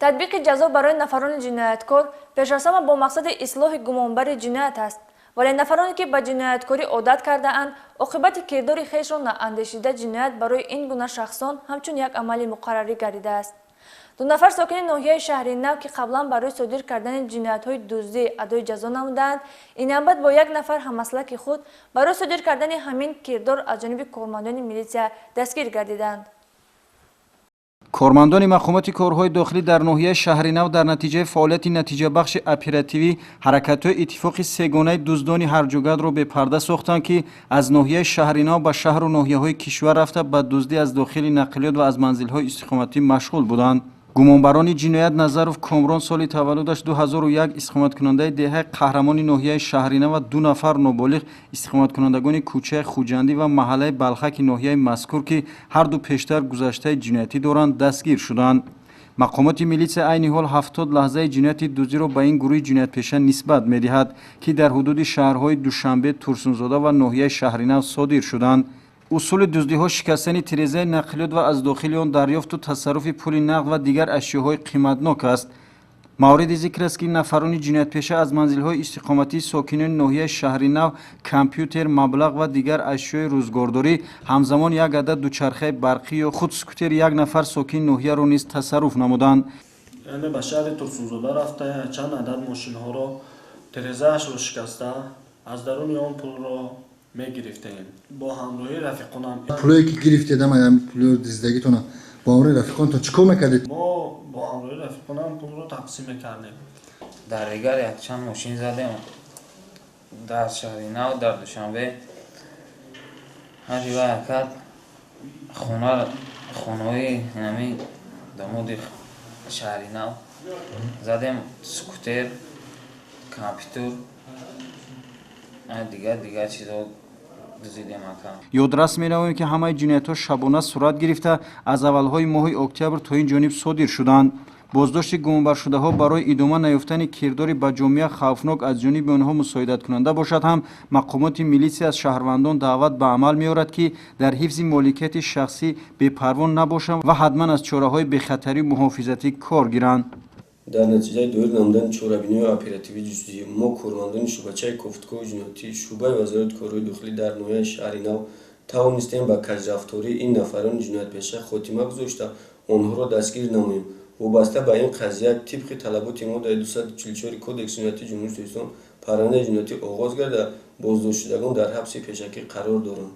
Татбиқи ҷазо барои нафарони ҷинояткор пеш аз ҳама бо мақсади ислоҳи гумонбари ҷиноят аст. Вале нафароне, ки ба ҷинояткорӣ одат кардаанд, оқибати кирдори хешро наандешида, ҷиноят барои ин гуна шахсон ҳамчун як амали муқаррарӣ гардидааст. Ду нафар сокини ноҳияи Шаҳри Нав, ки қаблан барои содир кардани ҷиноятҳои дуздӣ адои ҷазо намудаанд, ин навбат бо як нафар ҳамаслаки худ барои содир кардани ҳамин кирдор аз ҷониби кормандони милитсия дастгир гардиданд. Кормандони мақомоти корҳои дохилӣ дар ноҳияи Шаҳри Нав дар натиҷаи фаъолияти натиҷабахши оперативӣ ҳаракатҳои иттифоқи сегонаи дуздони ҳарҷугардро бепарда сохтанд, ки аз ноҳияи Шаҳри Нав ба шаҳру ноҳияҳои кишвар рафта, ба дуздӣ аз дохили нақлиёт ва аз манзилҳои истиқоматӣ машғул буданд. Гумонбарони ҷиноят Назаров Комрон, соли таваллудаш 2001, истиқоматкунандаи деҳаи Қаҳрамони ноҳияи Шаҳри Нав ва ду нафар ноболиғ, истиқоматкунандагони кӯчаи Хуҷандӣ ва маҳаллаи Балхаки ноҳияи мазкур, ки ҳарду пештар гузаштаи ҷиноятӣ доранд, дастгир шуданд. Мақомоти милитсия айни ҳол 70 лаҳзаи ҷинояти дуздиро ба ин гурӯҳи ҷиноятпеша нисбат медиҳад, ки дар ҳудуди шаҳрҳои Душанбе, Турсунзода ва ноҳияи Шаҳринав содир шуданд. Усули дуздиҳо шикастани тирезаи нақлиёт ва аз дохили он дарёфту тасарруфи пули нақд ва дигар ашёҳои қиматнок аст. Мавриди зикр аст, ки нафарони ҷиноятпеша аз манзилҳои истиқоматии сокинони ноҳияи Шаҳри Нав компютер, маблағ ва дигар ашёи рӯзгордорӣ, ҳамзамон як адад дучархаи барқӣ ё худ скутери як нафар сокини ноҳияро низ тасарруф намуданд. Яъне ба шаҳри Турсунзода рафта, чанд адад мошинҳоро терезаашро шикаста, аз даруни он пулро мегирифтем бо ҳамроҳии рафиқонам. Пулое ки гирифтед, ама пулои дуздидагитона бо ҳамроҳи рафиқонтон чӣ кор мекардед? Мо бо ҳамроҳии рафиқонам пулро тақсим мекардем. Дар дигар якчанд мошин задем, дар Шаҳри Нав, дар Душанбе. Ҳаҷи ва якат хона, хонаҳои инами домоди Шаҳри Нав задем, скутер, компютер, дигар дигар чизҳо дуздидем, ака. Ёдрас менамоем, ки ҳамаи ҷиноятҳо шабона сурат гирифта, аз аввалҳои моҳи октябр то ин ҷониб содир шуданд. Боздошти гумонбаршудаҳо барои идома наёфтани кирдори ба ҷомеа хавфнок аз ҷониби онҳо мусоидаткунанда бошад ҳам, мақомоти милитсия аз шаҳрвандон даъват ба амал меорад, ки дар ҳифзи моликияти шахсӣ бепарво набошанд ва ҳатман аз чораҳои бехатарию муҳофизатӣ кор гиранд. Дар натиҷаи доир намудани чорабиниҳои оперативӣ ҷустуҷӯӣ мо, кормандони шӯъбачаи кофтукови ҷиноятӣ шӯъбаи Вазорати корҳои дохилӣ дар ноҳияи Шаҳри Нав, тавонистем ба кажрафтории ин нафарони ҷиноятпеша хотима гузошта, онҳоро дастгир намоем. Вобаста ба ин қазия тибқи талаботи моддаи 244 Кодекси ҷиноятии Ҷумҳурии Тоҷикистон парвандаи ҷиноятӣ оғоз гарда, боздоштшудагон дар ҳабси пешакӣ қарор доранд.